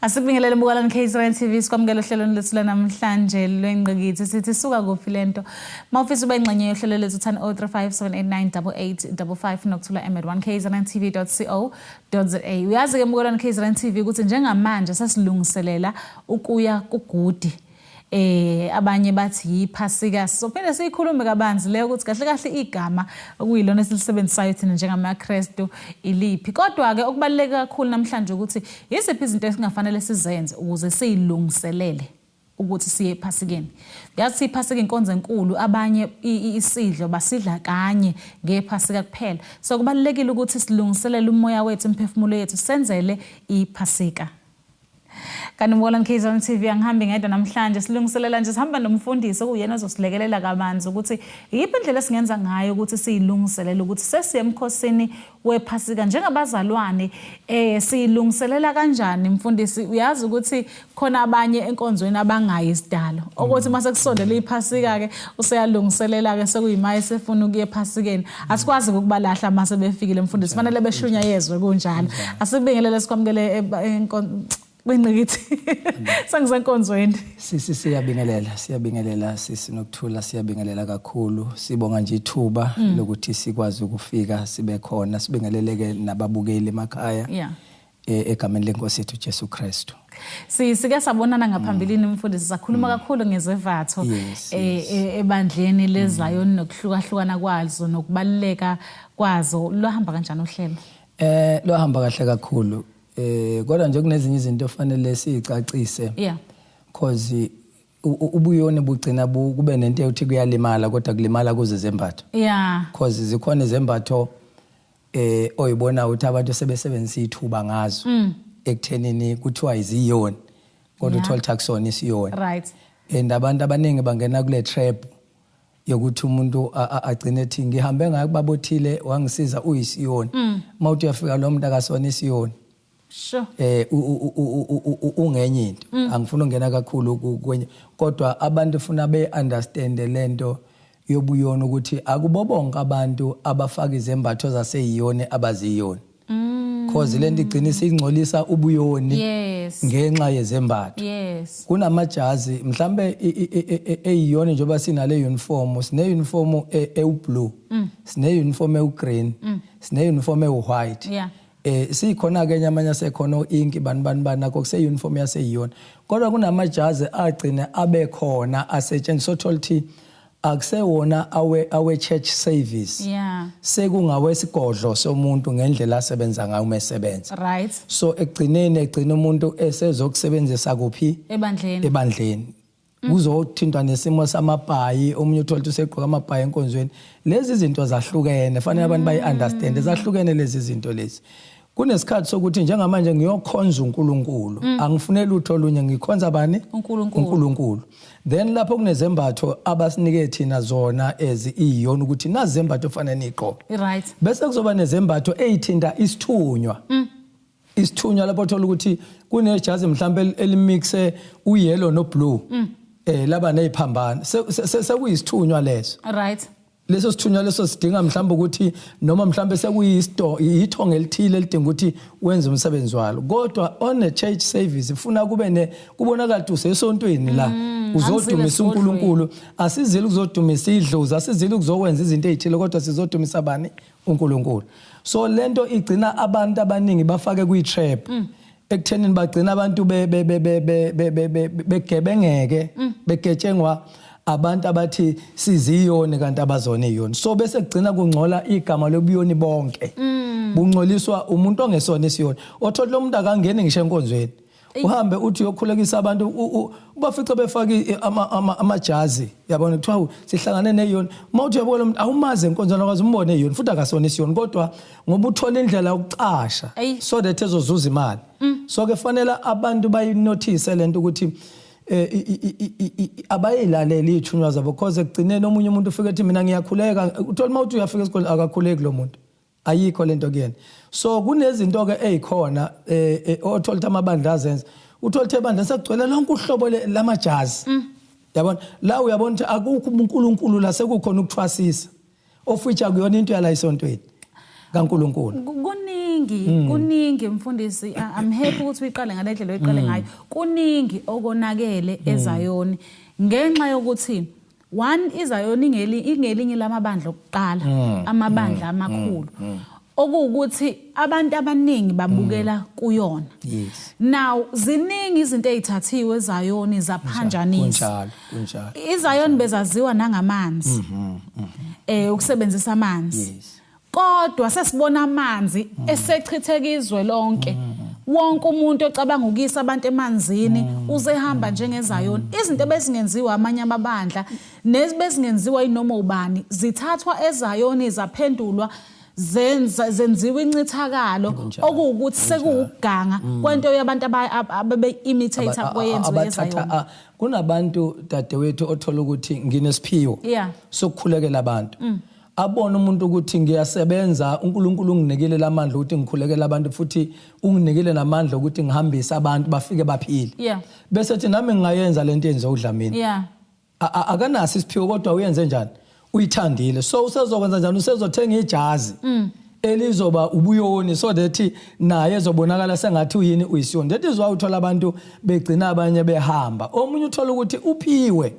Asikubingelele mbukalani KZN TV, sikwamukela ohlelweni lwethu lwanamhlanje lwengqikithi. Sithi suka kuphi lento? Mawufisa ube ingxenye yohlelo lwethu, thani 0357898855 nokuthula m@1kzntv.co.za. Uyazi ke, mbukalani KZN TV, ukuthi njengamanje sesilungiselela ukuya kugudi, abanye bathi yiphasika. Sizophinde siyikhulume kabanzi leyo, ukuthi kahle kahle igama okuyilona esilisebenzisayo thina njengamaKristu iliphi. Kodwa ke okubaluleke kakhulu namhlanje ukuthi yiziphi izinto esingafanele sizenze ukuze siyilungiselele ukuthi siye ephasikeni. Yazi, iphasika inkonzo enkulu. Abanye isidlo basidla kanye ngephasika kuphela, so kubalulekile ukuthi silungiselele umoya wethu, imiphefumulo yethu, senzele iphasika. Kanti mbona KZN TV, angihambi ngedwa namhlanje. Silungiselela nje, sihamba nomfundisi okuyena ozosilekelela kabanzi ukuthi iyiphi indlela esingenza ngayo ukuthi siyilungiselele ukuthi sesiye emkhosini wephasika njengabazalwane. Siyilungiselela kanjani, mfundisi? Uyazi ukuthi khona abanye enkonzweni abangayi isidalo, ukuthi mase kusondela iphasika ke useyalungiselela ke, sekuyima esefuna ukuya ephasikeni. Asikwazi ukubalahla mase befikile, mfundisi, fanele beshunyayezwe kunjalo. Asikubingelele, sikwamukele kwingqikithi, sengisenkonzweni. Sisi, siyabingelela, siyabingelela sisi Nokuthula, siyabingelela kakhulu. Sibonga nje ithuba lokuthi sikwazi ukufika sibe khona, sibingeleleke nababukeli emakhaya. Egameni lenkosi yethu Jesu Kristu. Sike sabonana ngaphambilini, mfundisi, sakhuluma kakhulu ngezevatho ebandleni leZion nokuhlukahlukana kwazo nokubaluleka kwazo. Lwahamba kanjani uhlelo? Lwahamba kahle kakhulu. Kodwa nje kunezinye izinto ofanele sicacise. Cause ubuyoni bugcina kube nento eyothi kuyalimala, kodwa kulimala kuze zembatho. Cause zikhona izembatho oyibona ukuthi abantu sebesebenzisa ithuba ngazo ekuthenini kuthiwa iziyoni, kodwa uthola ukuthi akusona isiyoni. And abantu abaningi bangena kule trap yokuthi umuntu agcine ethi, "Ngihambe ngayo kubabothile, wangisiza, uyisiyoni." Mawuthi uyafika, lo muntu akasona isiyoni. Ungenye into. Angifuni ukungena kakhulu kwenye, kodwa abantu funa be understand lento yobuyona, ukuthi akubo bonke abantu abafaka izembatho zaseyiyoni abaziyoni, cause lento igcina isingcolisa ubuyoni ngenxa yezembatho. Kunamajazi mhlambe eyiyona, njengoba sinale uniform, sine uniform ewu-blue, sine uniform ewu-green, sine uniform ewu-white. Sikhona ke amanye asekhona o-ink, bani bani bani, nakho kuse uniform yaseyiyona, kodwa kunamajazi agcine abe khona asetshenziswa, othola ukuthi akusewona awe church service, sekungawesigodlo somuntu ngendlela asebenza ngayo uma esebenza. So ekugcineni egcina umuntu esezokusebenzisa kuphi? Ebandleni. Ebandleni. Kuzothintwa nesimo samabhayi, omunye uthola ukuthi usegqoka amabhayi enkonzweni. Lezi zinto zahlukene, fanele abantu bayi-understand, zahlukene lezi zinto lezi. Kunesikhathi sokuthi njengamanje ngiyokhonza uNkulunkulu, angifune lutho olunye, ngikhonza bani? UNkulunkulu. UNkulunkulu. Then lapho kunezembatho abasinike thina zona as iyona, ukuthi nazi zembatho fanele nigqoke. Bese kuzoba nezembatho eyithinta isithunywa. Isithunywa lapho thola ukuthi kunejazi mhlambe elimixe uyellow no blue, laba neziphambano, sekuyisithunywa leso. Leso sithunywa leso sidinga mhlawumbe ukuthi noma mhlawumbe sekuyisto ithonga elithile elidinga ukuthi wenze umsebenzi walo, kodwa on a church service ifuna kube ne kubonakala ukuthi usesontweni la, uzodumisa uNkulunkulu. Asizile ukuzodumisa idlozi, asizile ukuzokwenza izinto ezithile, kodwa sizodumisa bani? uNkulunkulu. So lento igcina abantu abaningi bafake kwi trap ekuthenini bagcina abantu be be be be be be be begebengeke, begetshengwa abantu abathi siziyoni kanti abazona iyoni. So bese kugcina kungcola igama lobuyoni bonke, bungcoliswa umuntu ongesona isiyoni, othola lo muntu akangeni ngisho enkonzweni. Uhambe uthi uyokhulekisa abantu, ubafice befake amajazi, yabona, kuthiwa sihlangane neyoni. Uma uthi uyabona lo muntu, awumazi enkonzweni, akwazi umbone eyoni, futhi akasona isiyoni, kodwa ngoba uthola indlela yokucasha so that ezozuza imali. So ke fanele abantu bayinothise lento ukuthi abayilaleli ithunywa zabo, because ekugcineni omunye umuntu ufike ethi, "Mina ngiyakhuleka." Uthola uma uthi uyafika esikoleni, akakhuleki lo muntu, ayikho lento kuyena. So kunezinto ke ezikhona othola ukuthi amabandla azenza, uthola ukuthi ebandleni sekugcwele lonke uhlobo lamajazi, yabona la, uyabona ukuthi akukho uNkulunkulu la, sekukhona ukuthwasisa, ofutsha kuyona into yala esontweni kaNkulunkulu. Kuningi. Kuningi, kuningi mfundisi. I'm happy ukuthi uyiqale ngale ndlela oyiqale ngayo. Kuningi okonakele eZayoni ngenxa yokuthi one, iZayoni ingelinye lamabandla okuqala, amabandla amakhulu, okuwukuthi abantu abaningi babukela kuyona. Now ziningi izinto ezithathiwe eZayoni zaphanjaniswa. Kunjalo, kunjalo. IZayoni bezaziwa nangamanzi, ukusebenzisa amanzi. Kodwa sesibona amanzi esechitheka izwe lonke. Wonke umuntu ocabanga ukuyisa abantu emanzini uzehamba njengeZayoni. Izinto ebezingenziwa amanye amabandla nebezingenziwa inoma ubani zithathwa eZayoni, zaphendulwa, zenziwa incithakalo, okuwukuthi sekuwukuganga kwento yabantu ababe-imitate kweyenziwe eZayoni. Kunabantu, dadewethu, othola ukuthi nginesiphiwo sokukhulekela abantu. Abona umuntu ukuthi ngiyasebenza, uNkulunkulu unginikile lamandla ukuthi ngikhulekele abantu, futhi unginikile namandla ukuthi ngihambise abantu bafike baphile. Bese ethi, "Nami ngingayenza lento yenziwa uDlamini." Akanaso isiphiwo, kodwa uyenze njani? Uyithandile. So usezokwenza njani? Usezothenga ijazi elizoba ubuyoni so that naye ezobonakala sengathi uyini, uyisiyoni. That is why uthola abantu begcina abanye behamba. Omunye uthola ukuthi uphiwe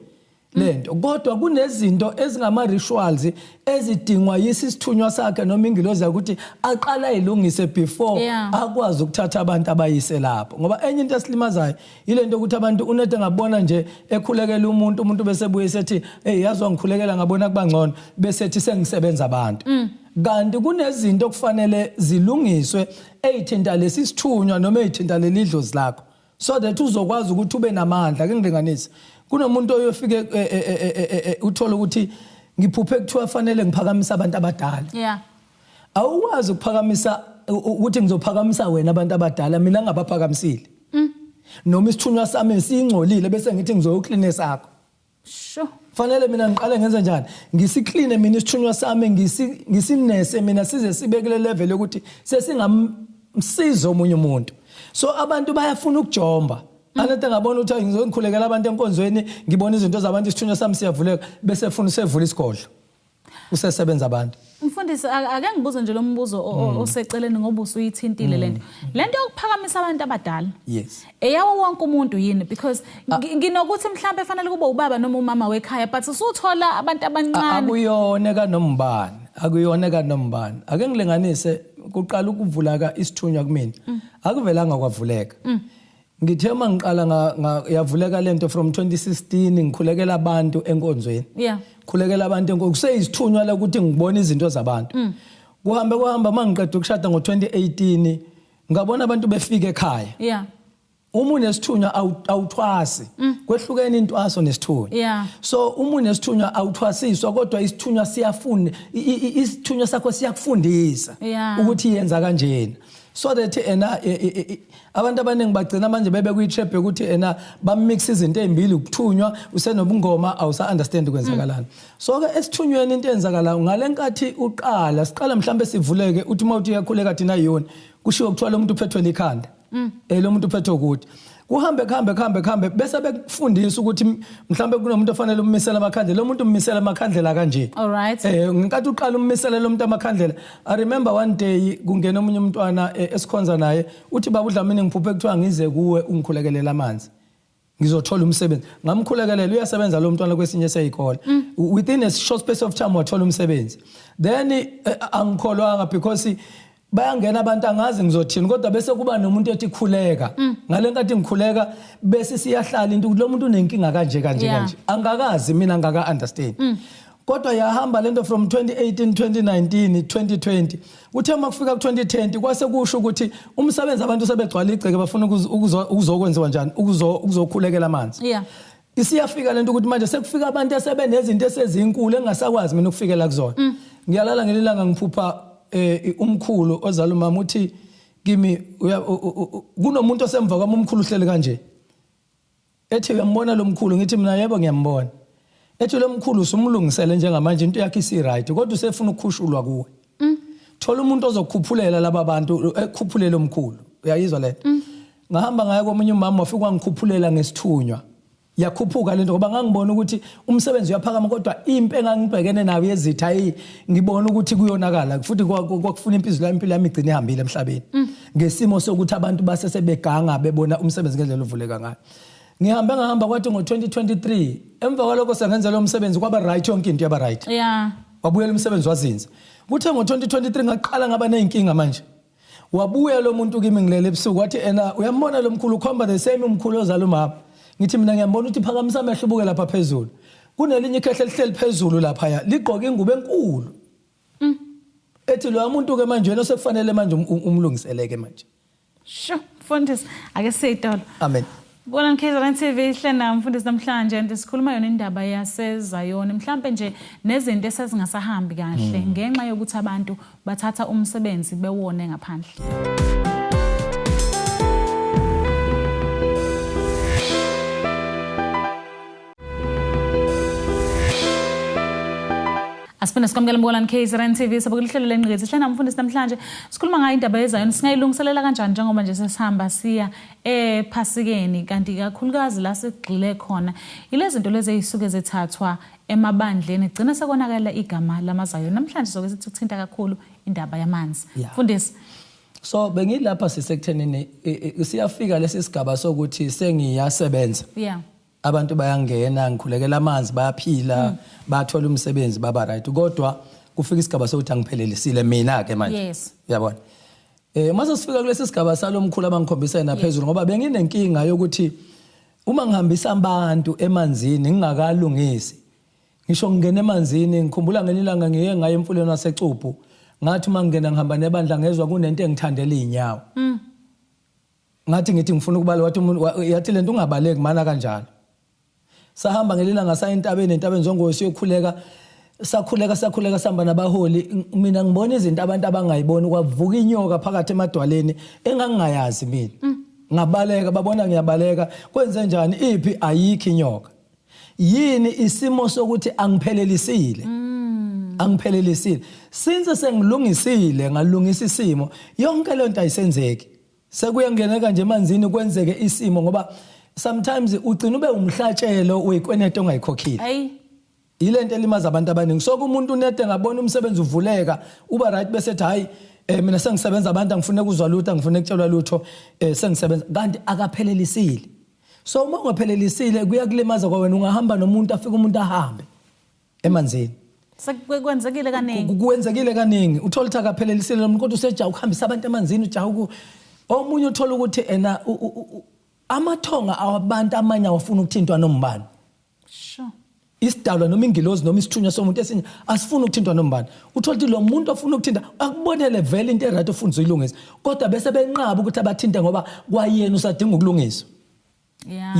lento, kodwa kunezinto ezingama rituals ezidingwa yisithunywa sakhe noma ingilozi ukuthi aqala ayilungise before akwazi ukuthatha abantu abayise lapho. Ngoba enye into esilimazayo ilento ukuthi abantu unede ngabona nje ekhulekela umuntu, umuntu bese buye sethi, "Hey, yazwa ngikhulekela, ngabona kuba ngcono," bese ethi sengisebenza abantu, kanti kunezinto okufanele zilungiswe eyithinta lesi sithunywa noma eyithinta leli dlozi lakho so that uzokwazi ukuthi ube namandla. Ake ngilinganise, kunomuntu oyofike uthole ukuthi ngiphuphe kuthiwa fanele ngiphakamisa abantu abadala. Awukwazi ukuphakamisa ukuthi ngizophakamisa wena abantu abadala mina ngabaphakamisile, noma isithunywa sami singcolile, bese ngithi ngizoyoclean sakho. Fanele mina ngiqale ngenze njani? Ngisicleane mina isithunywa sami, ngisinese mina size sibe kule level yokuthi sesingamsiza omunye umuntu. So abantu bayafuna ukujomba. Anete ngabona ukuthi ngizongikhulekela abantu enkonzweni, ngibona izinto zabantu, isithunywa sami siyavuleka, bese funa usevula isigodlo, usesebenza abantu. Mfundisi, ake ngibuze nje lo mbuzo oseceleni ngoba usuyithintile lento yokuphakamisa abantu abadala. Eyawo wonke umuntu yini? Because nginokuthi mhlawumbe fanele kube ubaba noma umama wekhaya, but usuthola abantu abancane. Akuyona kanombani, akuyona kanombani. Ake ngilinganise, kuqala ukuvulaka isithunywa kumina, akuvelanga kwavuleka. Ngithe uma ngiqala yavuleka lento from 2016, ngikhulekela abantu enkonzweni. Khulekela abantu enkonzweni kuseyisithunywa la ukuthi ngibone izinto zabantu. Kuhambe kuhamba, mangiqeda ukushada ngo2018, ngabona abantu befika ekhaya. Uma unesithunywa awuthwasi. Kwehlukene intwaso nesithunywa. So uma unesithunywa awuthwasiswa, kodwa isithunywa siyafunda, isithunywa sakho siyakufundisa ukuthi yenza kanjena so that ena abantu abaningi bagcina manje bebe kuyi-trap yokuthi ena bamix izinto ezimbili, ukuthunywa usenobungoma, awusa understand kwenzakalani. So ke esithunyweni into eyenzakalayo ngale nkathi uqala, siqala mhlambe sivuleke, uthi uma uthi uyakhuleka thina yoni, kushiwo kuthiwa lo muntu uphethwe likhanda, lo muntu uphethwe ukuthi kuhambe kuhambe kuhambe kuhambe, bese bekufundisa ukuthi mhlambe kunomuntu ofanele ummisele amakhandlela, lo muntu ummisele amakhandlela kanje. All right. Ngenkathi uqala ummisele lo muntu amakhandlela, I remember one day kungena omunye umntwana esikhonza naye, uthi, "Baba uDlamini, ngiphuphe kuthiwa ngize kuwe ungikhulekelela amanzi, ngizothola umsebenzi." Ngamkhulekelela, uyasebenza lo mntwana kwesinye seyikole. Within a short space of time wathola umsebenzi. Then angikholwanga because bayangena abantu, angazi ngizothini, kodwa bese kuba nomuntu ethi khuleka. Ngale nkathi ngikhuleka, bese siyahlala into ukuthi lo muntu unenkinga kanje kanje kanje, angakazi mina, ngaka understand. Kodwa yahamba lento from 2018, 2019, 2020. Kuthe uma kufika ku-2020, kwase kusho ukuthi umsebenzi, abantu sebegcwala igceke, bafuna ukuzokwenziwa njani, ukuzokhulekela amanzi. Isiyafika lento ukuthi manje sekufika abantu esebenezinto esezinkulu engingasakwazi mina ukufikela kuzona. Ngiyalala ngelilanga, ngiphupha umkhulu ozala umama uthi kimi, kunomuntu osemva kwami, umkhulu uhleli kanje. Ethi, "Uyambona lo mkhulu?" Ngithi mina, "Yebo, ngiyambona." Ethi, "Lo mkhulu usumlungisele njengamanje, into yakhe isi right, kodwa usefuna ukukhushulwa kuwe. Thola umuntu ozokhuphulela laba bantu, ekhuphulele omkhulu." Uyayizwa lento? Ngahamba ngaya komunye umama, wafika wangikhuphulela ngesithunywa. Yakhuphuka lento ngoba ngangibona ukuthi umsebenzi uyaphakama, kodwa impi engangibhekene nayo yezitha ayi ngibona ukuthi kuyonakala futhi kwakufuna impilo yami, impilo yami igcine ihambile emhlabeni ngesimo sokuthi abantu base sebeganga bebona umsebenzi ngendlela ovuleka ngayo. Ngihambe ngahamba, kwathi ngo-2023 emva kwalokho sengenza lo msebenzi kwaba right, yonke into yaba right. Wabuyela umsebenzi wazinza. Kuthe ngo-2023 ngaqala ngaba ney'nkinga manje. Wabuya lo muntu kimi ngilele ebusuku, wathi ena uyambona lo mkhulu, ukhomba the same umkhulu ozala umama. Ngithi mina ngiyambona, uthi phakamisa amehlo ubuke lapha phezulu, kunelinye ikhehle elihleli phezulu laphaya ligqoke ingubo enkulu. Ethi lo muntu ke manje yena sekufanele manje umlungiseleke manje. Sho, mfundisi, ake siyitolo. Amen. Bona KZN TV ihle na mfundisi namhlanje and sikhuluma yona indaba yaseZayoni, mhlambe nje nezinto esezingasahambi kahle ngenxa yokuthi abantu bathatha umsebenzi bewone ngaphandle. Asiphinde sikwamukele Mbukelani KZN TV, sabukela uhlelo lengqikithi. Sihleli namfundisi namhlanje, sikhuluma ngayo indaba yeZayoni, singayilungiselela kanjani njengoba nje sesihamba siya ephasikeni, kanti kakhulukazi la sigxile khona ilezi zinto lezi ezisuke zithathwa emabandleni gcina sekonakala igama lamaZayoni. Namhlanje soke sithi ukuthinta kakhulu indaba yamanzi. Mfundisi. So bengilapha sisekuthenini siyafika lesi sigaba sokuthi sengiyasebenza. Abantu bayangena, ngikhulekela amanzi, bayaphila, bathola umsebenzi, baba right, kodwa kufika isigaba sokuthi angiphelelisile mina ke manje. Uyabona, mase sifika kulesi sigaba salomkhulu abangikhombisa yena phezulu, ngoba benginenkinga yokuthi uma ngihambisa abantu emanzini ngingakalungisi, ngisho ngingena emanzini. Ngikhumbula ngelinye ilanga ngiye ngaye emfuleni waseCuphu, ngathi uma ngingena ngihamba nebandla, ngezwa kunento engithandela iy'nyawo. Ngathi ngithi ngifuna ukubaleka, wathi umuntu yathi lento ungabaleki, mana kanjalo. Sahamba ngelilanga saya entabeni, entabeni zongoyo siyokhuleka. Sakhuleka, sakhuleka, sihamba nabaholi. Mina ngibona izinto abantu abangayiboni. Kwavuka inyoka phakathi emadwaleni engangingayazi mina. Ngabaleka, babona ngiyabaleka. Kwenze njani? Iphi? Ayikho inyoka. Yini? Isimo sokuthi angiphelelisile, angiphelelisile. Since sengilungisile, ngalungisa isimo, yonke lento ayisenzeki. Sekuyangeneka nje emanzini kwenzeke isimo, ngoba sometimes ugcina ube umhlatshelo wekwenete ongayikhokhile. Yilento elimaza abantu abaningi. So umuntu unede ngabona umsebenzi uvuleka uba right, bese ethi hayi, mina sengisebenza, abantu angifune kuzwa lutho, angifune kutshelwa lutho, sengisebenza, kanti akaphelelisile. So uma ungaphelelisile kuyakulimaza kwawena. Ungahamba nomuntu, afike umuntu ahambe emanzini. Sekwenzekile kaningi. Kwenzekile kaningi, uthola ukuthi akaphelelisile lo muntu, kodwa usejaha ukuhambisa abantu emanzini, ujaha uku omunye uthola ukuthi ena amathonga awabantu amanye awafuna ukuthintwa nombani. Isidalwa noma ingilozi noma isithunywa somuntu esinye asifuni ukuthintwa nombani. Uthola ukuthi lo muntu ofuna ukuthinta akubonele vele into eright ofuna uyilungisa, kodwa bese benqaba ukuthi abathinte ngoba kwayena usadinga ukulungiswa.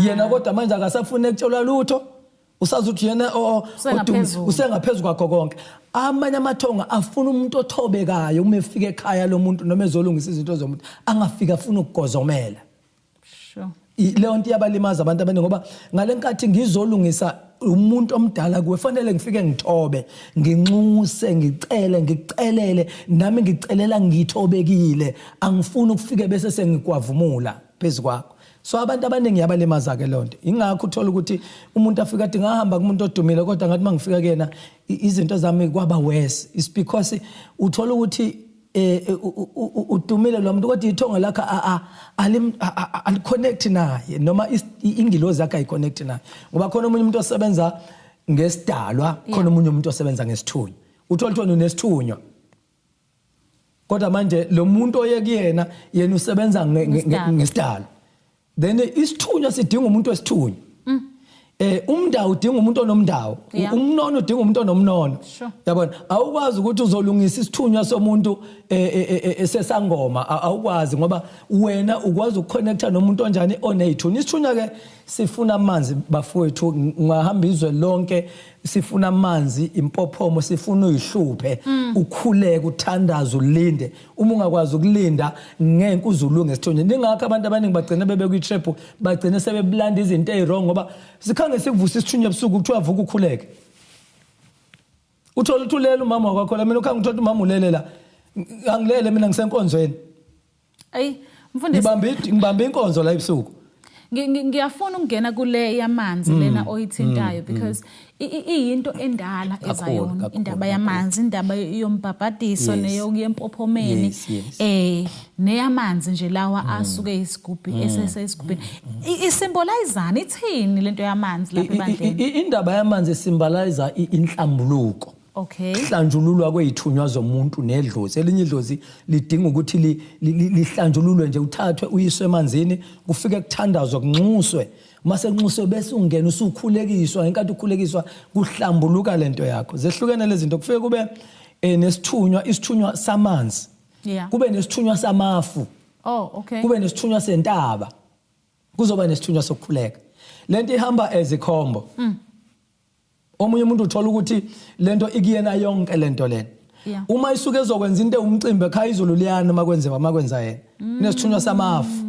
Yena kodwa manje akasafuni ekutshelwa lutho, usazi ukuthi yena Usengaphezulu. Usengaphezulu kwakho konke. Amanye amathonga afuna umuntu othobekayo. Uma efika ekhaya lomuntu noma ezolungisa izinto zomuntu, angafika afuna ukugozomela. Leyo nto iyabalimaza abantu abaningi, ngoba ngale nkathi ngizolungisa umuntu omdala kuwe, fanele ngifike ngithobe, nginxuse, ngicele, ngikucelele, nami ngicelela ngithobekile. Angifuni ukufike bese sengikwavumula phezu kwakho. So abantu abaningi yabalimaza ke lonto. Ingakho uthola ukuthi umuntu afika athi ngahamba kumuntu odumile, kodwa ngathi mangifika kuyena izinto zami kwaba worse. It's because uthola ukuthi udumile lo muntu, kodwa ithongo lakhe aliconnect naye, noma ingilozi yakhe ayiconnect naye, ngoba khona omunye umuntu osebenza ngesidalwa, khona omunye umuntu osebenza ngesithunywa. Uthola ukuthi wena unesithunywa, kodwa manje lo muntu oye kuyena, yena usebenza Ngesidalwa. Ngesidalwa. Then isithunywa sidinga umuntu wesithunywa. Umndawo udinga umuntu onomndawo. Umnono udinga umuntu onomnono. Yabona, awukwazi ukuthi uzolungisa isithunywa somuntu esesangoma, awukwazi, ngoba wena ukwazi ukuconnecta nomuntu onjani onezithunywa. Isithunywa ke sifuna amanzi, bafowethu. Ungahamba izwe lonke, sifuna amanzi, impophomo, sifuna uyihluphe, ukhuleke, uthandaze, ulinde. Uma ungakwazi ukulinda, ngeke uze ulunge esithunyweni. Ningakho abantu abaningi bagcina bebe kwi-trap, bagcine sebebulanda izinto eziwrong, ngoba sikhange sikuvusa isithunywa ebusuku kuthiwa vuka ukhuleke. Uthola ukuthi ulele umama wakho la, mina ukhange uthola umama ulele la, angilele mina, ngisenkonzweni. Ayi, mfundisi. Ngibambe inkonzo la ebusuku. Ngiyafuna ukungena kule yamanzi lena oyithintayo because iyinto endala ezayona indaba yamanzi, indaba yombhabhadiso neyokuya empophomeni, neyamanzi nje lawa asuke isigubhi esesigubhini. Isimbolizani ithini lento yamanzi lapha ebandleni? Indaba yamanzi isymbolize inhlambuluko. Okay. Kuhlanjululwa kwezithunywa zomuntu nedlozi. Elinye idlozi lidinga ukuthi lihlanjululwe nje, uthathwe uyiswe emanzini, kufike kuthandazwe kunxuswe. Uma sekunxuswe bese ungena usukhulekiswa, ngenkathi ukhulekiswa kuhlambuluka lento yakho. Zehlukene lezi zinto, kufike kube nesithunywa, isithunywa samanzi. Yeah. Kube nesithunywa samafu. Oh, okay. Kube nesithunywa sentaba. Kuzoba nesithunywa sokukhuleka. Lento ihamba ezikhombo. Omunye umuntu uthola ukuthi lento ikuyena yonke lento lena. Yeah. Uma isuke ezokwenza into umcimbi ekhaya izulu liyana makwenziwa makwenza yena. Unesithunywa samafu.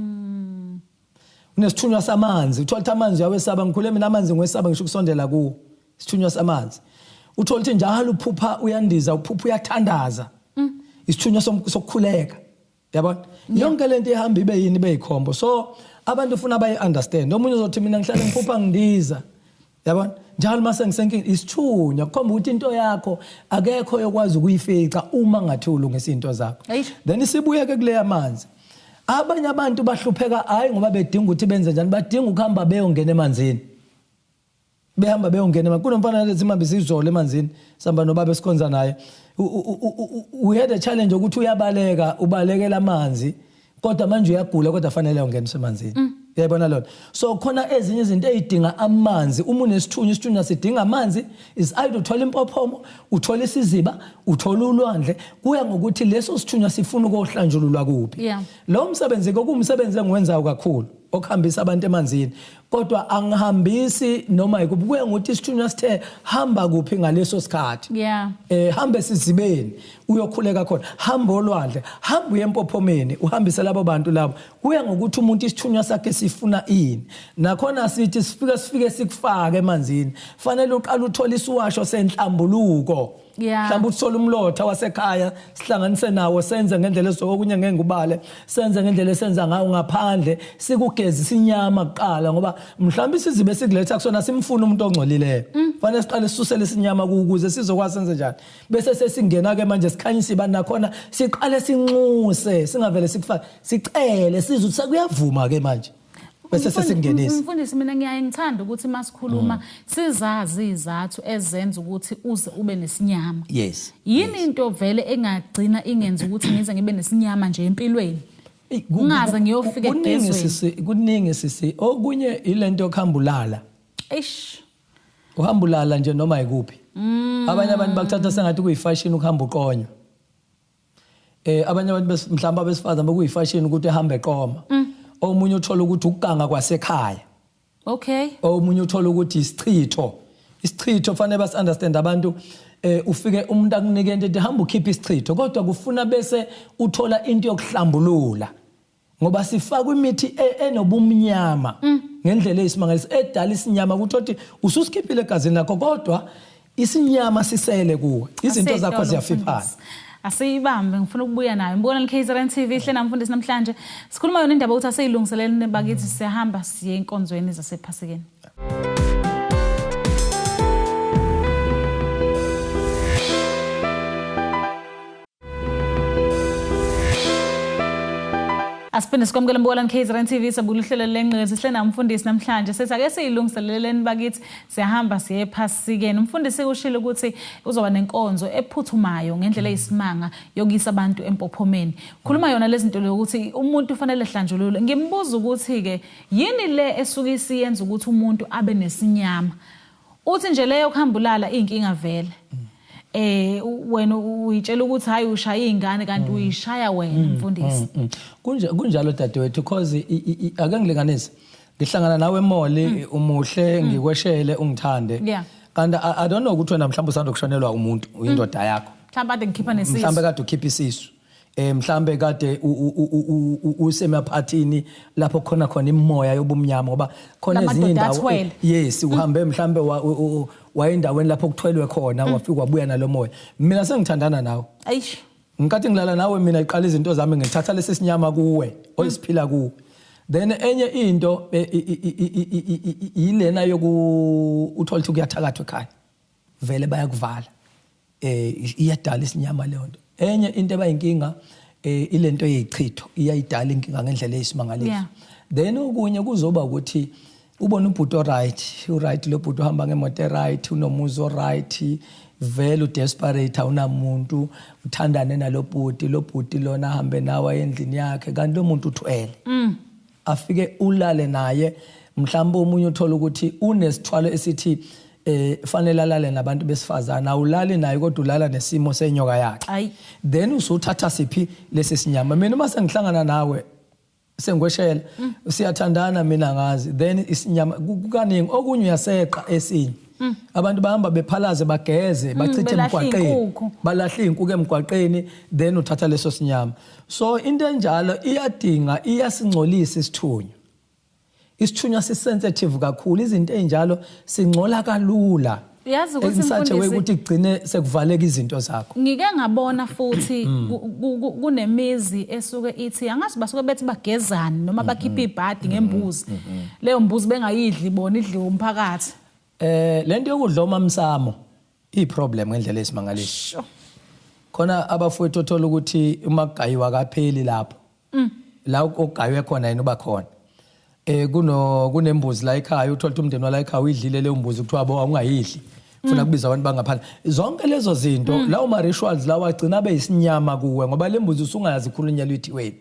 Unesithunywa samanzi. Uthola ukuthi amanzi uyawesaba, ngikhule mina amanzi ngiwesaba ngisho ukusondela kuwo. Isithunywa samanzi. Uthola ukuthi njalo uphupha uyandiza, uphupha uyathandaza. Isithunywa sokukhuleka. Yabona? Yonke lento ihamba ibe yini, ibe yikhombo. So abantu ufuna bayi understand. Omunye uzothi mina ngihlale ngiphupha ngindiza. Yabona? Njalo mase ngisenkingeni isithunywa kukhomba ukuthi into yakho akekho yokwazi ukuyifica uma ngathi ulungisa izinto zakho. Then isibuye ke kule yamanzi. Abanye abantu bahlupheka hayi ngoba bedinga ukuthi benze njani, badinga ukuhamba beyongena emanzini. Behamba beyongena emanzini. Kunomfana lethi manje sizolo emanzini, sihamba nobaba esikhonza naye. We had a challenge ukuthi uyabaleka, ubalekela amanzi, kodwa manje uyagula kodwa fanele ayongena emanzini. Uyayibona lona? So khona ezinye izinto ezidinga amanzi. Uma unesithunywa, isithunywa sidinga amanzi, is either uthola impophomo, uthola isiziba, uthola ulwandle, kuya ngokuthi leso sithunywa sifuna ukuhlanjululwa kuphi. Lo msebenzi kokumsebenzi engiwenzayo kakhulu, okuhambisa abantu emanzini, kodwa angihambisi noma ikuphi, kuya ngokuthi isithunywa sithe hamba kuphi ngaleso sikhathi. Hamba esizibeni uyokhuleka khona, hamba olwandle, hamba uye empophomeni, uhambise labo bantu labo. Kuya ngokuthi umuntu isithunywa sakhe sifuna ini. Nakhona sithi sifike sikufake emanzini, fanele uqale uthole isiwasho senhlambuluko. Mhlawumbe uthole umlotha wasekhaya, sihlanganise nawo, senze ngendlela ezokunye ngeke ngubale, senze ngendlela esenza ngayo ngaphandle, sikugeze isinyama kuqala, ngoba mhlawumbe isizibe sikuletha kusona simfuna umuntu ongcolileyo. Fanele siqale sisusele isinyama ukuze sizokwazi senze njani. Bese sesingena ke manje sikhanyisa ibani, nakhona siqale sinxuse, singavele sikufake, sicele sizwe ukuthi sekuyavuma ke manje. Bese sesingenisa. Mfundisi, mina ngiyaye ngithanda ukuthi masikhuluma sizazi izathu ezenza ukuthi uze ube nesinyama. Yini into vele engagcina ingenza ukuthi ngize ngibe nesinyama nje empilweni? Ngingaze ngiyofika egezweni. Kuningi sisi, okunye ilento yokuhamba ulala. Eish. Uhamba ulala nje noma ikuphi. Abanye abantu bakuthatha sengathi kuyifashion ukuhamba uqonywa. Abanye abantu mhlawumbe abesifazane bekuyifashion ukuthi ehambe eqoma. Omunye uthola ukuthi ukuganga kwasekhaya. Omunye uthola ukuthi isichitho. Isichitho fanele bas understand abantu, ufike umuntu akunike into ethi hamba ukhiphe isichitho, kodwa kufuna bese uthola into yokuhlambulula. Ngoba sifaka imithi enobumnyama ngendlela eyisimangaliso edala isinyama, ukuthi othi ususikhiphile egazini lakho kodwa isinyama sisele kuwe, izinto zakho ziyafiphala. Asiyibambe, ngifuna ukubuya nayo. Mbona ni KZN TV hle namfundisi namhlanje. Sikhuluma yona indaba ukuthi asiyilungiselele bakithi, siyahamba siye enkonzweni zasephasikeni. Asiphinde sikwamukele Mbukelani KZN TV, sabukela uhlelo lengqezi sihle namfundisi namhlanje. Sithi ake siyilungiseleleni bakithi, siyahamba siye ephasikeni. Umfundisi ushilo ukuthi uzoba nenkonzo ephuthumayo ngendlela eyisimanga yokuyisa abantu empophomeni. Khuluma yona lezi zinto lokuthi umuntu ufanele ehlanjululwe. Ngimbuza ukuthi ke yini le esuke isiyenza ukuthi umuntu abe nesinyama? Uthi nje leyo kuhambulala inkinga vele. Wena uyitshela ukuthi hayi ushaya izingane kanti uyishaya wena mfundisi. Kunjalo dadewethu, because ake ngilinganise. Ngihlangana nawe emall, umuhle, ngikweshele ungithande. Kanti I don't know ukuthi wena mhlawumbe usanda kushonelwa umuntu, uyindoda yakho. Mhlawumbe kade ngikhipha nesisu. Mhlawumbe kade ukhipha isisu. Mhlambe kade usemaphathini lapho khona khona imimoya yobumnyama, ngoba khona ezinye indawo, yes, uhambe mhlambe wayendaweni lapho kuthwelwe khona, wafika wabuya nalomoya. Mina sengithandana nawe. Eish. Ngikathi ngilala nawe mina iqala izinto zami, ngithatha lesi sinyama kuwe oyisiphila kuwe. Then enye into yilena yoku uthola ukuthi kuyathakathwa ekhaya, vele bayakuvala, iyadala isinyama leyo nto. Enye into ebayinkinga ilento yeyichitho, iyayidala inkinga ngendlela eyisimangaliso. Then okunye kuzoba ukuthi ubona ubhuti oright, uright lo bhuti, uhamba ngemoto eright, unomuzi oright, vele udesperate, awunamuntu, uthandane nalo bhuti, lo bhuti lona ahambe nawe endlini yakhe, kanti lo muntu uthwele. Afike ulale naye, mhlawumbe omunye uthola ukuthi unesithwalo esithi fanele alale nabantu besifazana, awulali naye kodwa ulala nesimo senyoka yakhe. Then usuthatha siphi lesi sinyama? Mina uma sengihlangana nawe, sengikweshela, siyathandana, mina ngazi, then isinyama kukaningi. Okunye uyaseqa esinye, abantu bahamba bephalaze, bageze, bachithe Belahle emgwaqeni. Iy'nkukhu. Balahle iy'nkukhu emgwaqeni, then uthatha leso sinyama. So into enjalo iyadinga, iyasingcolisa isithunywa. Isithunywa sisensitive kakhulu, izinto ey'njalo singcola kalula. Uyazi ukuthi In such a way mfundisi- ukuthi kugcine sekuvaleka izinto zakho. Ngike ngabona futhi kunemizi esuke ithi, angazi basuke bethi bagezani noma bakhipha ibhadi ngembuzi, leyo mbuzi bengayidli bona, idliwe umphakathi. Lento yokudla omamsamo iproblem ngendlela esimangaliso. Khona abafowethu othola ukuthi uma kugayiwa kapheli lapho. La okugaywe khona yena uba khona. Kuno kunembuzi la ekhaya, uthola ukuthi umndeni wala ekhaya uyidlile leyo mbuzi, kuthiwa bo awungayidli. Funa kubiza abantu bangaphandle. Zonke lezo zinto, lawo ma rituals lawa agcina beyisinyama kuwe, ngoba le mbuzi usungayazi ikhulunyelwa ithiweni.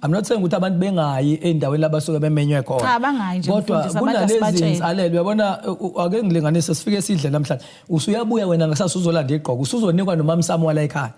I'm not saying ukuthi abantu bengayi endaweni labasuke bemenywe khona. Cha, bangayi nje, Kodwa mfundisi, abantu kunalezi asibatshele. insalelo, uyabona, ake ngilinganise, sifike sidle namhlanje. Usuyabuya wena ngasasa uzolanda igqoko, usuzonikwa nomamsamo wala ekhaya.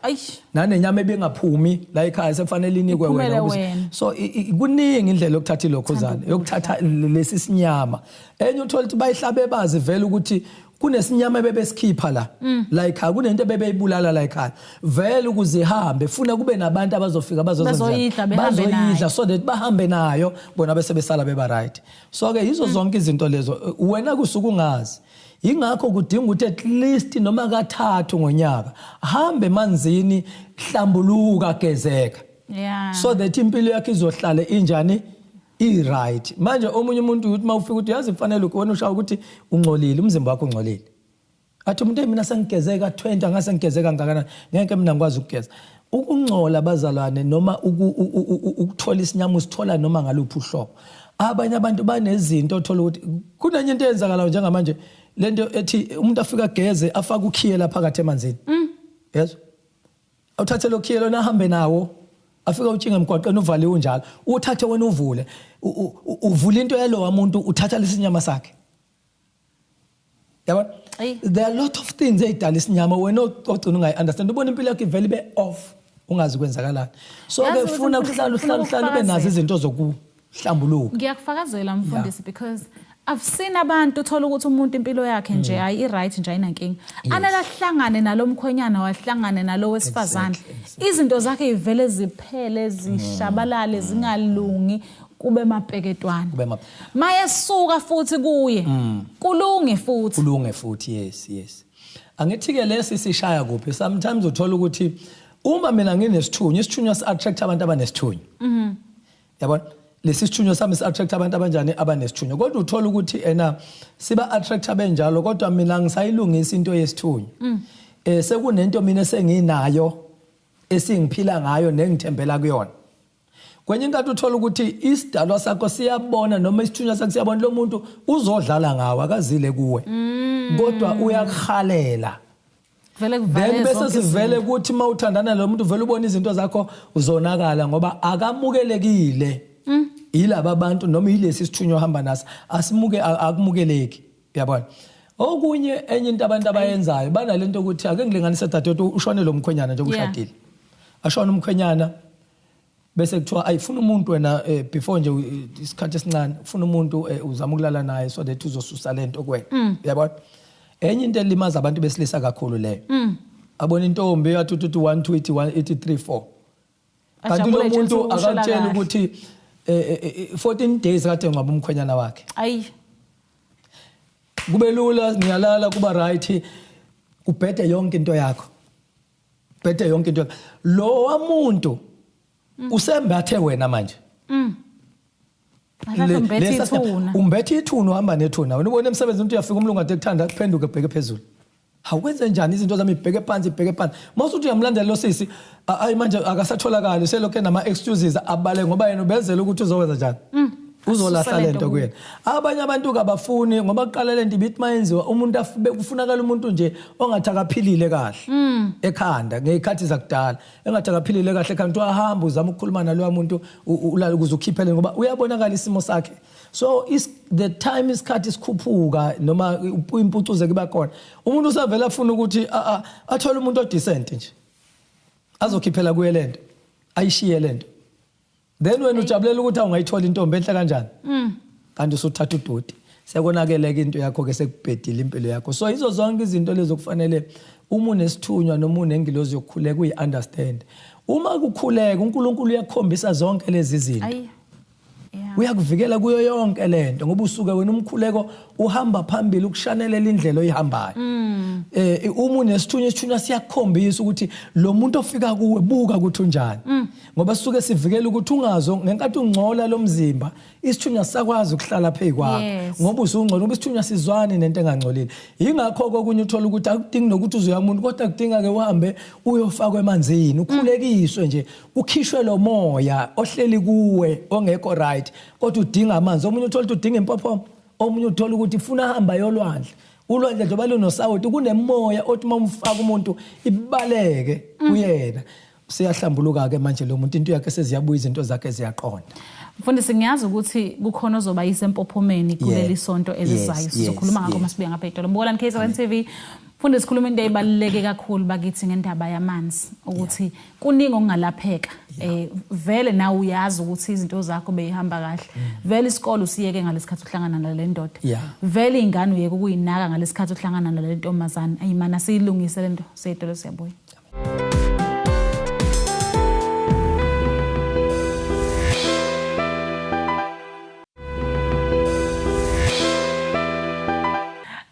Nanenyama ebingaphumi la ekhaya sekufanele inikwe Iphumele wena wena. So kuningi indlela yokuthatha ilokhuzana, yokuthatha lesi sinyama. Enye uthola ukuthi bayihlabe bazi vele ukuthi kunesinyama ebebesikhipha la la ekhaya, kunento ebebeyibulala la ekhaya vele ukuze ihambe, funa kube nabantu abazofika bazozenza Bazoyidla, behambe bazoyidla nayo. so that bahambe nayo bona, bese besala beba right. So ke yizo zonke izinto lezo wena kusuka ungazi. Ingakho kudinga ukuthi at least noma kathathu ngonyaka hambe emanzini, hlambuluka, gezeka, so that impilo yakhe izohlala injani, i-right. Manje omunye umuntu uthi uma ufika ukuthi yazi kufanele wena ushaya ukuthi ungcolile, umzimba wakho ungcolile, athi umuntu, "Hey, mina sengigeze ka-20, angase ngigeze kangakanani, ngeke mina ngikwazi ukugeza." Ukungcola, bazalwane, noma ukuthola isinyama, usithola noma ngaluphi uhlobo. Abanye abantu banezinto, othola ukuthi kunenye into eyenzakalayo njengamanje, lento ethi umuntu afika ageze, afake ukhiye lapha phakathi emanzini. Yezwa, awuthathe lo khiye lona, ahambe nawo, afika utshinge emgwaqeni uvaliwe unjalo, uthathe wena uvule, uvule into yalowa muntu, uthatha lesinyama sakhe, yabona. There are a lot of things ey'dala isinyama wena ogcina ungayi-understand, ubona impilo yakho ivele ibe off, ungazi kwenzakalani. So Yazi ke ukuthi funa mfundisi, kuhlala ngifuna uhlala uhlala ube nazo ukufakazela. izinto zokuhlambuluka. Ngiyakufakazela, mfundisi, because I've seen abantu, uthola ukuthi umuntu impilo yakhe nje hayi i-right nje, ayinankinga, anele ahlangane nalo mkhwenyana, wahlangane nalo wesifazane, izinto zakhe ivele ziphele, zishabalale, zingalungi, kube mapeketwane. Kube Mayesuka futhi kuye kulunge futhi. Kulunge futhi, yes. Angithi-ke lesi sishaya kuphi? Sometimes uthola ukuthi uma mina nginesithunywa, isithunywa si-attract abantu abanesithunywa, yabona. Lesi sithunywa sami si-attract abantu abanjani? Abanesithunywa. Kodwa uthola ukuthi ena siba attract abenjalo, kodwa mina ngisayilungisa into yesithunywa, sekunento mina esenginayo esingiphila ngayo nengithembela kuyona. Kwenye inkathi uthola ukuthi isidalwa sakho siyabona noma isithunywa sakho siyabona, lo muntu uzodlala ngawo, akazile kuwe, kodwa uyakuhalela. Vele kuvale Then bese zonke sivele izinto. kuthi uma uthandana lo muntu, vele ubona izinto zakho uzonakala, ngoba akamukelekile yilaba abantu noma yilesi sithunywa ohamba naso, asimuke akumukeleki, uyabona. Okunye, enye into abantu abayenzayo, banalento ukuthi, ake ngilinganise, dadewethu, ushone lo mkhwenyana nje, ushadile, ashona umkhwenyana, bese kuthiwa ayifuna umuntu wena, before nje isikhathi esincane ufuna umuntu, uzama ukulala naye so that uzosusa lento kuwena, uyabona. Enye into elimaza abantu besilisa kakhulu leyo, abona intombi yathi uthi 1 2 ithi 1 ithi 3 4, kanti lo Ajabule nje muntu ukuthi ushela akakutshela kahle. ukuthi 14 days kade ngcwaba umkhwenyana wakhe. Kube lula, ngiyalala, kuba right, kubhede yonke into yakho, bhede yonke into yakho. Lo wamuntu usembathe wena manje. Kahle umbethe ithuna. Umbethe ithuna uhamba nethuna. Wena ubona emsebenzini umuntu uyafika umlungu ade kuthanda kuphenduke ebheke phezulu. Hawu njani izinto zami ibheke phansi ibheke phansi. Mawusuthi uyamlandela lo sisi ayi manje akasatholakali selokhu enama excuses abale ngoba yena ubezela ukuthi uzowenza njani. Mm. Uzolahla lento kuyena. Abanye abantu kabafuni ngoba kuqala lento ibithi mayenziwa umuntu afube kufunakala umuntu nje ongathi akaphilile kahle. Mm. Ekhanda ngezikhathi zakudala engathi akaphilile kahle kanti wahamba uzama ukukhuluma naloya muntu ulale ukuze ukhiphele ngoba uyabonakala isimo sakhe. So is the time isikhathi sikhuphuka noma impucuzo kuba khona umuntu usavela afuna ukuthi athole umuntu odecent nje azokhiphela kuye lento ayishiye lento then wena ujabulela ukuthi awungayithola intombi enhle kanjani mm. kanti usuthatha udoti sekonakeleka into yakho ke sekubhedile impilo yakho so izo zonke izinto lezo kufanele uma unesithunywa noma unengilozi yokukhuleka uyi-understand uma kukhuleka uNkulunkulu uyakukhombisa zonke lezi zinto uyakuvikela kuyo yonke lento ngoba usuke wena umkhuleko uhamba phambili ukushanelela indlela oyihambayo mm. eh uma unesithunywa isithunywa siyakukhombisa ukuthi lo muntu ofika kuwe buka ukuthi unjani mm. ngoba sisuke sivikela ukuthi ungazo ngenkathi ungcola lomzimba isithunywa sakwazi ukuhlala phezu kwakho ngoba usungcola ngoba isithunywa sizwani nento engangcolile yingakho kokunye uthola ukuthi akudingi nokuthi uzoya umuntu kodwa kudinga ke uhambe uyofakwa emanzini ukhulekiswe nje kukhishwe lo moya ohleli kuwe ongekho right kodwa udinga amanzi omunye uthola ukuthi udinga impophoma omunye uthola ukuthi ufuna ahamba yolwandle ulwandle njengoba lunosawoti kunemoya othi uma umfaka umuntu ibaleke mm. kuyena useyahlambuluka ke manje lo muntu into yakhe seziyabuya izinto zakhe ziyaqonda Mfundisi ngiyazi ukuthi kukhona ozoba yisempophomeni kuleli sonto elizayo sizokhuluma ngakho masibuya ngapha edolo Mbukelani KZN TV Mfundisi sikhuluma into ebaluleke kakhulu bakithi ngendaba yamanzi ukuthi kuningi okungalapheka eh vele nawe uyazi ukuthi izinto zakho beyihamba kahle mm. vele isikole usiyeke ngalesikhathi uhlangana nale ndoda vele ingane uyeke ukuyinaka ngalesikhathi uhlangana nale ntombazane ayimana siyilungise lento seyidolo siyabuya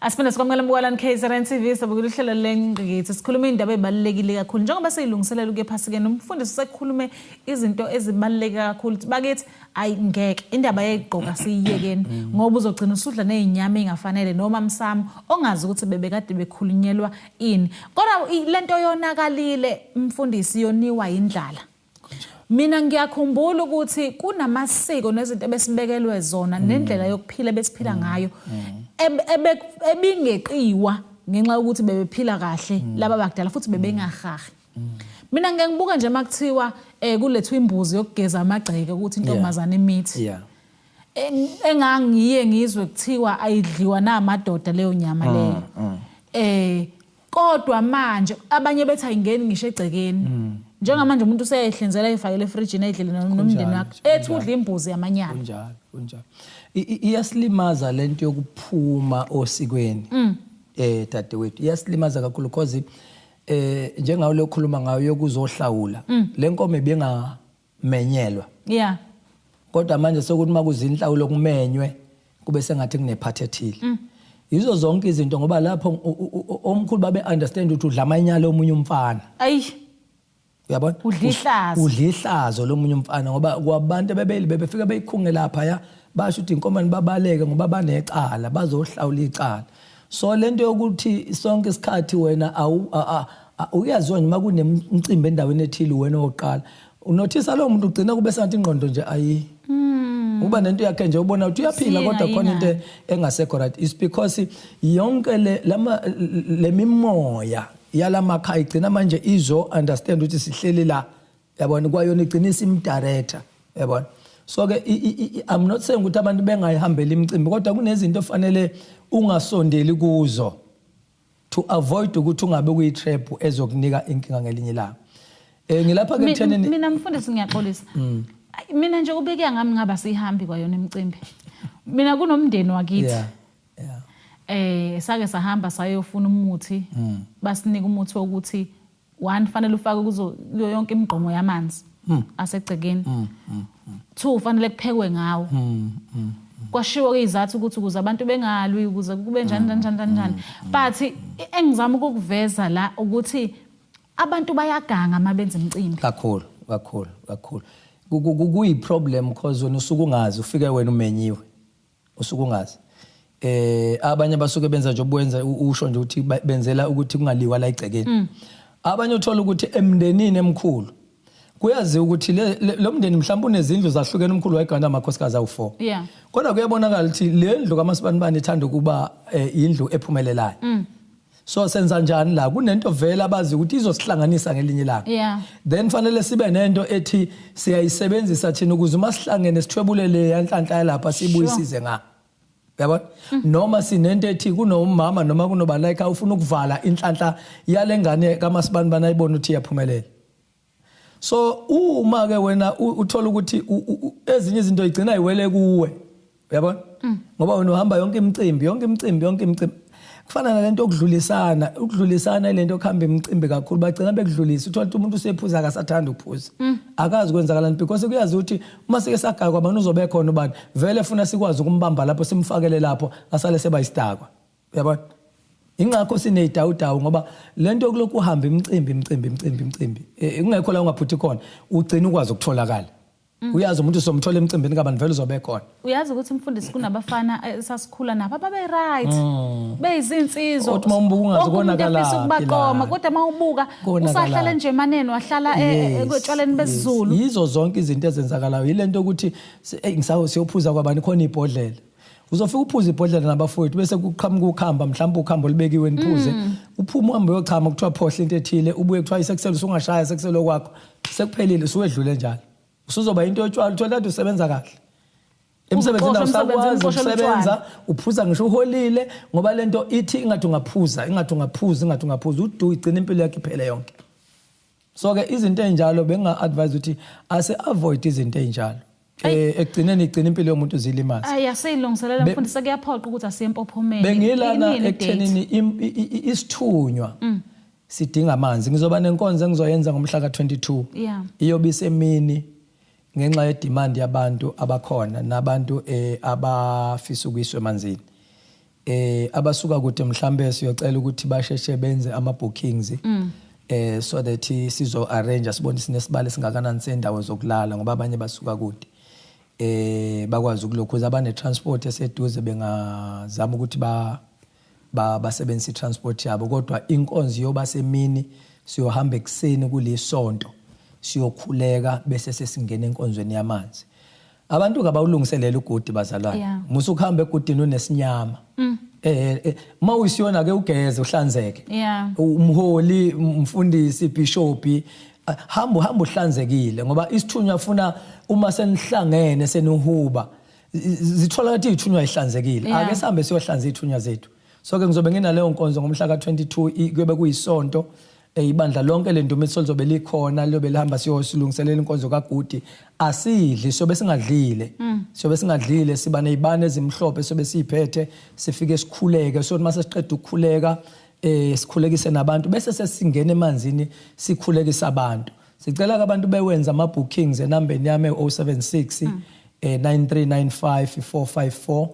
Asiphinde sikwamukele mbukalani KZN TV sabukela uhlelo lengqikithi sikhuluma indaba ebalulekile kakhulu njengoba seyilungiselela ukuya ephasikeni umfundisi usekhulume izinto ezibaluleke kakhulu bakithi ayi ngeke indaba yegqoka siyiyekeni ngoba uzogcina usudla nezinyama engafanele noma msamo ongazi ukuthi bebekade bekhulunyelwa ini kodwa lento yonakalile mfundisi yoniwa indlala Mina ngiyakhumbula ukuthi kunamasiko nezinto ebesibekelwe zona mm. nendlela yokuphila ebesiphila mm. ngayo mm. ebingeqiwa ngenxa yokuthi bebephila kahle laba bakudala futhi bebengahahi. Mina ngeke ngibuka nje makuthiwa eh kulethwa imbuzi yokugeza amagceke ukuthi intombazane imithi. Yeah. Engangiye ngizwe kuthiwa ayidliwa namadoda leyo nyama leyo. Eh Kodwa manje abanye bethi ayingeni ngisho egcekeni. Mm. Njengamanje umuntu useyayihlinzela ayifakele efrijini ayidlele nomndeni wakhe. Ethi udla imbuzi yamanyala. Kunjalo, kunjalo. Iyasilimaza lento yokuphuma osikweni. Mm. Eh dadewethu, iyasilimaza kakhulu because eh njengawo lokhuluma ngayo yokuzohlawula. Mm. Le nkomo ibinga menyelwa yeah kodwa manje sokuthi uma kuzinhlawulo kumenywe kube sengathi kunephathi ethile mm. yizo zonke izinto ngoba lapho omkhulu babe understand ukuthi udla amanyala omunye umfana ayi uyabona udla ihlazo udla ihlazo lomunye umfana ngoba kwabantu ebebeli bebefika beyikhunge lapha ya basho ukuthi inkomani babaleke ngoba banecala bazohlawula icala so lento yokuthi sonke isikhathi wena awu uyaziwa nje uma kunemcimbi endaweni ethile wena oqala unothisa lowo muntu ugcina kube sengathi ingqondo nje ayi hmm. uba nento yakhe nje ubona ukuthi uyaphila kodwa khona into engasekho right is because yonke le lama le mimoya yalamakhaya igcina manje izo understand ukuthi sihleli la yabona kwayona igcina isimdirector yabona so ke i'm not saying ukuthi abantu bengayihambeli imicimbi kodwa kunezinto ofanele ungasondeli kuzo to avoid ukuthi ungabe kuyi trap ezokunika inkinga ngelinye ilanga eh ngilapha ke kuthenini mina mfundisi ngiyaxolisa mm. mina nje ubeke ngami ngaba sihambi kwayona imicimbi mina kunomndeni wakithi yeah. Yeah. Eh sake sahamba sayofuna umuthi mm. basinika umuthi wokuthi one fanele ufake kuzo kuyo yonke imigqomo yamanzi mm. asegcekeni mm, mm, mm. two fanele kuphekwe ngawo mm, mm. Kwashiwo ke izathu ukuthi ukuze abantu bengalwi ukuze kube njani njani njani njani but engizama ukukuveza la ukuthi abantu bayaganga uma benza imicimbi kakhulu kakhulu kakhulu. Kuyi problem because wena usuke ungazi, ufike wena umenyiwe, usuke ungazi. Abanye basuke benza nje obuwenza, usho nje ukuthi benzela ukuthi kungaliwa la igcekeni. Abanye uthola ukuthi emndenini emkhulu kuyaziwa ukuthi lo mndeni mhlawumbe unezindlu zahlukene, umkhulu wayegana amakhosikazi awu4. Kodwa kuyabonakala ukuthi le ndlu kaMasibanibani ithanda ukuba indlu ephumelelayo. So senza njani la? Kunento vele abazi ukuthi izosihlanganisa ngelinye ilanga. Then fanele sibe nento ethi siyayisebenzisa thina ukuze uma sihlangene sithwebule le yanhlanhla yalapha, sibuyisize nga. Yabona? Noma sinento ethi kunomama noma kunobalayika ufuna ukuvala inhlanhla yalengane kaMasibanibani, ayibona ukuthi iyaphumelela. So uma ke wena uthola ukuthi ezinye izinto igcina iwele kuwe, uyabona, ngoba wena uhamba yonke imicimbi, yonke imicimbi, yonke imicimbi. Kufana nalento okudlulisana, ukudlulisana lento okuhamba imicimbi kakhulu, bagcina bekudlulisa. Uthola ukuthi umuntu usephuza, akasathanda ukuphuza, akazi kwenzakalani, because kuyazi ukuthi uma sike sagaya kwabani uzobe khona ubani vele funa sikwazi ukumbamba lapho, simfakele lapho, asale seba isidakwa, uyabona. Ingakho sineyidawudawu, ngoba lento yokulokhu uhamba imicimbi, imicimbi, imicimbi, imicimbi, kungekho la ungaphuthi khona, ugcina ukwazi ukutholakala. Uyazi umuntu uzomthola emcimbini kabani, vele uzobe khona. Uyazi ukuthi, mfundisi, kunabafana esasikhula nabo ababe right, beyizinsizwa. Othi uma umbuka ungazi Wonke umuntu konakala efisa phi ukubaqoma, la. kodwa uma ubuka Konakalaphi. usahlala nje emaneni, wahlala etshwaleni besiZulu. Yizo zonke izinto ezenzakalayo, yilento ukuthi eyi, ngisawo siyophuza kwabani khona ibhodlela. Uzofika uphuze ibhodlela nabafowethu, bese kuqhamuka ukhamba, mhlawumbe ukhamba olubekiwe, niphuze. Uphume uhambe uyochama, kuthiwa phohla into ethile, ubuye kuthiwa isekusele, usungashaya sekusele okwakho. Sekuphelile, usuwedlule njalo. Usuzoba into yotshwala, uthola kade usebenza kahle. Emsebenzini Uxoshwa awusakwazi emsebenzini, uxoshelwa ukusebenza, utshwala. Uphuza ngisho uholile, ngoba lento ithi ingathi ungaphuza, ingathi ungaphuza, ingathi ungaphuza, udu igcina impilo yakho iphele yonke. So ke izinto ezinjalo benga advise ukuthi ase avoid izinto ezinjalo. Ekugcineni igcina impilo yomuntu zilimaza. Ayi, asiyilungiselela, mfundisi, kuyaphoqa ukuthi asiye eMpophomeni. Bengilana Inini i-date? Ekuthenini isithunywa sidinga amanzi. Ngizoba nenkonzo engizoyenza ngomhla ka22. Iyobe isemini ngenxa yedemand yabantu abakhona nabantu abafisa ukuyiswa emanzini. Abasuka kude mhlambe siyocela ukuthi basheshe benze ama bookings so that sizo arrange, sibone sinesibalo singakanani sendawo zokulala, ngoba abanye basuka kude, bakwazi ukulokhuza. Abane transport eseduze bengazama ukuthi ba basebenzise i-transport yabo, kodwa inkonzo yoba semini. Siyohamba ekuseni kulisonto, siyokhuleka, bese sesingena enkonzweni yamanzi. Abantu kabawulungiselela ugudi, bazalwane. Musa ukuhamba egudini unesinyama. Uma uyisiyona ke ugeze, uhlanzeke. Umholi, umfundisi, bishop, hamba, uhamba uhlanzekile, ngoba isithunywa funa uma senihlangene senihuba zithola ukuthi izithunywa ihlanzekile. Ake sihambe siyohlanza izithunywa zethu. So ke ngizobe nginaleyo nkonzo ngomhla ka22, kuyobe kuyisonto. Ibandla lonke lendumiso lizobe likhona, liyobe lihamba siyosilungiselela inkonzo kaGudi. Asidli, sobe singadlile, siyobe singadlile, siba nezibane ezimhlophe sobe siphethe, sifike sikhuleke. So mase siqeda ukukhuleka, sikhulekise nabantu, bese sesingena emanzini, sikhulekisa abantu. Sicela abantu bewenza ama bookings enambeni yami 076 9395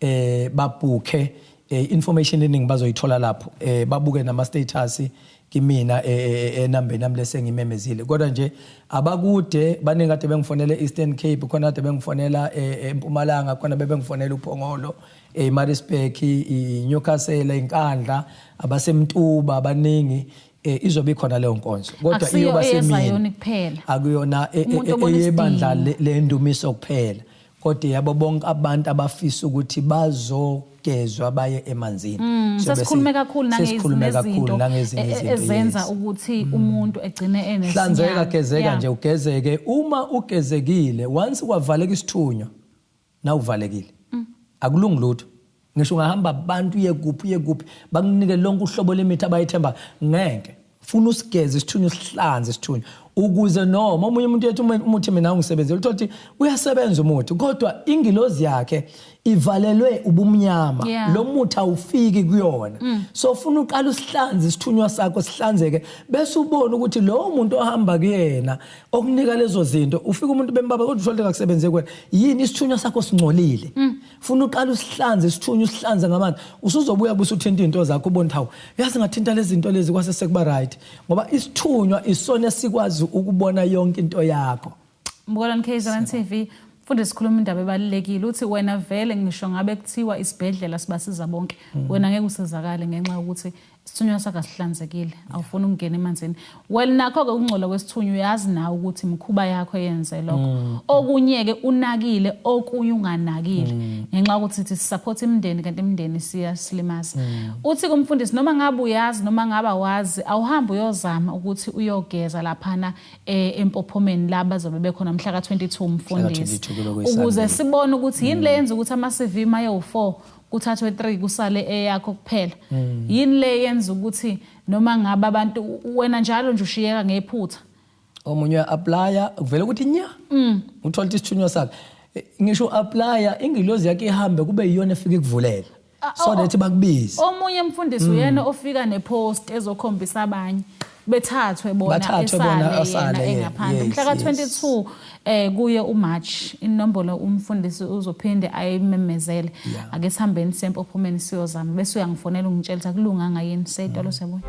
454, babhukhe. Information eningi bazoyithola lapho, babuke nama status kimina enambeni yami lesengimemezile. Kodwa nje abakude baningi kade bengifonela Eastern Cape khona, kade bengifonela eMpumalanga khona, bebengifonela uPhongolo, eMaritzburg, iNewcastle, iNkandla, abasemtuba abaningi. Izobe ikhona leyo nkonzo, kodwa Akusiyo iyoba eyeZayoni semini. kuphela. Akuyona Umuntu obona eyebandla isidingo. lendumiso kuphela, kodwa yabo bonke abantu abafisa ukuthi bazogezwa baye emanzini. Siyobe Sesikhulume kakhulu sesikhulume kakhulu nangezinto nangezinye izinto, ezenza yes. ukuthi umuntu egcine enesinyama. Hlanzeka, gezeka nje, ugezeke. Uma ugezekile, once kwavaleka isithunywa, na uvalekile, akulungi lutho. Ngisho ungahamba abantu uye kuphi, uye kuphi, bakunike lonke uhlobo lemithi abayithemba, ngeke. Funa usigeze isithunywa, usihlanze isithunywa, ukuze noma omunye umuntu ethi umuthi mina ungisebenzele, uthola ukuthi uyasebenza umuthi, kodwa ingilozi yakhe ivalelwe ubumnyama. Lo muthi awufiki kuyona. So funa uqala usihlanze isithunywa sakho, sihlanzeke, bese ubona ukuthi lo muntu ohamba kuyena okunika lezo zinto, ufika umuntu bembaba, kodwa uthole ngakusebenze kuwena. Yini? Isithunywa sakho singcolile. Funa uqala usihlanze isithunywa, usihlanze ngamanzi, usuzobuya buse uthinta izinto zakho, ubone hawu, yazi ngathinta lezi zinto lezi, kwase sekuba right, ngoba isithunywa isona esikwazi ukubona yonke into yakho. Mbukelani KZN TV, mfundisi sikhuluma indaba ebalulekile uthi wena vele ngisho ngabe kuthiwa isibhedlela sibasiza bonke wena ngeke usizakale ngenxa yokuthi isithunywa sakho asihlanzekile awufuni ukungena emanzini. Well nakho-ke ukungcola kwesithunywa uyazi nawe ukuthi imikhuba yakho eyenze lokho. Okunye-ke unakile okunye unganakile ngenxa yokuthi sithi sisupport imindeni kanti imindeni siyasilimaza. Uthi kumfundisi noma ngabe uyazi noma ngabe awazi awuhambe uyozama ukuthi uyogeza laphana empophomeni la bazobe bekhona mhla ka-22 mfundisi 22 kube kuyi-Sunday. ukuze sibone ukuthi yini le yenza ukuthi ama-CV maye u-4 kuthathwe 3 kusale eyakho kuphela. Yini le yenza ukuthi noma ngabe abantu wena njalo nje ushiyeka ngephutha. Omunye uya-aplaya kuvele ukuthi nya uthola ukuthi isithunywa sakhe ngisho u-aplaya ingilozi yakhe ihambe kube yiyona efike ikuvulele so that bakubize. Omunye mfundisi uyena ofika nepost ezokhombisa abanye bethathwe bona Bathathwe bona, esale asale yena yena. engaphandle. Mhla ka-22 kuye uMarch inombolo umfundisi uzophinde ayimemezele. Ake sihambeni siye empophomeni siyozama bese uyangifonela ungitshela ukuthi akulunganga yini seyitolo siyabuya.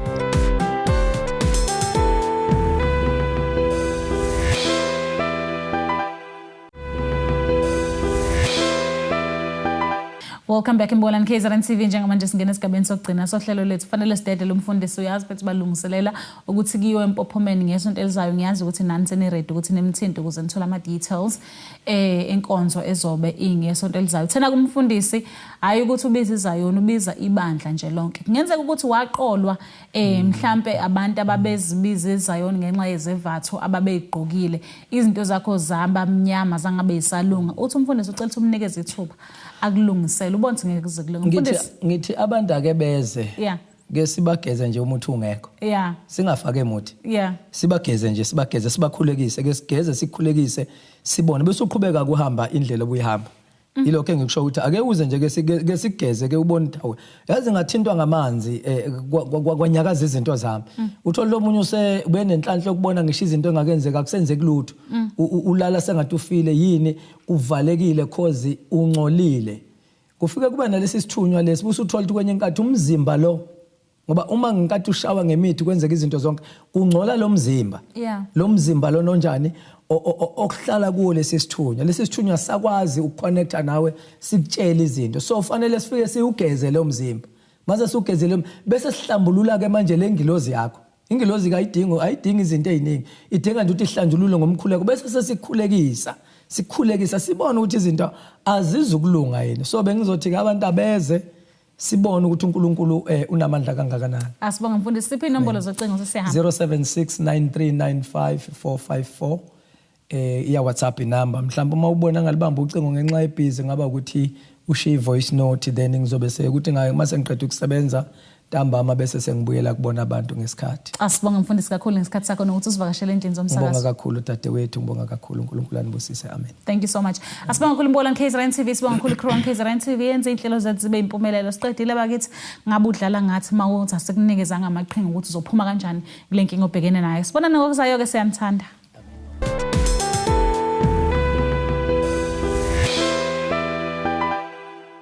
Welcome back Imbolani KZN TV. Njengamanje singena esigabeni sokugcina sohlelo lethu. Fanele sidedele umfundisi, uyazi futhi balungiselela ukuthi kuyiwe empophomeni ngesonto elizayo. Ngiyazi ukuthi nani seni-ready ukuthi nimthinte ukuze nithole ama-details enkonzo ezobe ingesonto elizayo. Thena kumfundisi hayi ukuthi ubiza izayoni, ubiza ibandla nje lonke. Kungenzeka ukuthi waqolwa mhlambe abantu ababezibiza izayoni ngenxa yezevatho ababeyigqokile, izinto zakho zaba mnyama zangabe isalunga. Uthi umfundisi ucela ukuthi umnikeze ithuba akulungisele, ubone ukuthi ngeke kuze kulunge. Mfundisi, Ngithi abantu ake beze ke sibageze nje umuthi ungekho. Singafake muthi. Sibageze nje, sibageze, sibakhulekise, ke sigeze sikhulekise sibone bese uqhubeka kuhamba indlela obuyihamba. Yilokho engikusho ukuthi ake uze nje ke sigeze ke ubone ukuthi yazi ngathintwa ngamanzi kwanyakaza izinto zami. Uthola lo munye ube nenhlanhla yokubona ngisho izinto engakenzeka akusenzeki lutho. Ulala sengathi ufile yini, kuvalekile cause ungcolile. Kufike kube nalesi sithunywa lesi bese uthola ukuthi kwenye inkathi umzimba lo, ngoba uma ngenkathi ushawa ngemithi kwenzeka izinto zonke kungcola lo mzimba. Lo mzimba lo nonjani okuhlala kuwo lesi sithunywa. Lesi sithunywa sakwazi ukuconnecta nawe sikutshela izinto. So fanele sifike siwugeze lo mzimba. Mase siwugezele bese sihlambulula ke manje le ngilozi yakho. Ingilozi kayidingi, ayidingi izinto eziningi. Idinga nje ukuthi ihlanjululwe ngomkhuleko bese sesikhulekisa. Sikhulekisa sibone ukuthi izinto azizukulunga yini. So bengizothi ke abantu abeze sibone ukuthi uNkulunkulu unamandla kangakanani. Asibonge mfundisi, siphi inombolo zocingo sesiyahamba? 0769395454 iya WhatsApp inamba. Mhlawumbe uma ubona ngalibamba ucingo ngenxa yebhizi ngaba ukuthi ushiye voice note, then ngizobe sekuthi ngayo mase ngiqeda ukusebenza ntambama bese sengibuyela kubona abantu ngesikhathi. Asibonge mfundisi kakhulu ngesikhathi sakho nokuthi usivakashele endlini zomsakazo. Ngibonga kakhulu dadewethu, ngibonga kakhulu, uNkulunkulu anibusise, amen. Thank you so much. Asibonge kakhulu Mbukelani KZN TV, sibonga kakhulu crew KZN TV yenze inhlelo zethu zibe impumelelo. Siqedile bakithi, ngabe udlala ngathi mawuthi asikunikezanga amaqhinga ukuthi uzophuma kanjani kule nkinga obhekene nayo. Sibonane ngokuzayo ke, siyanithanda.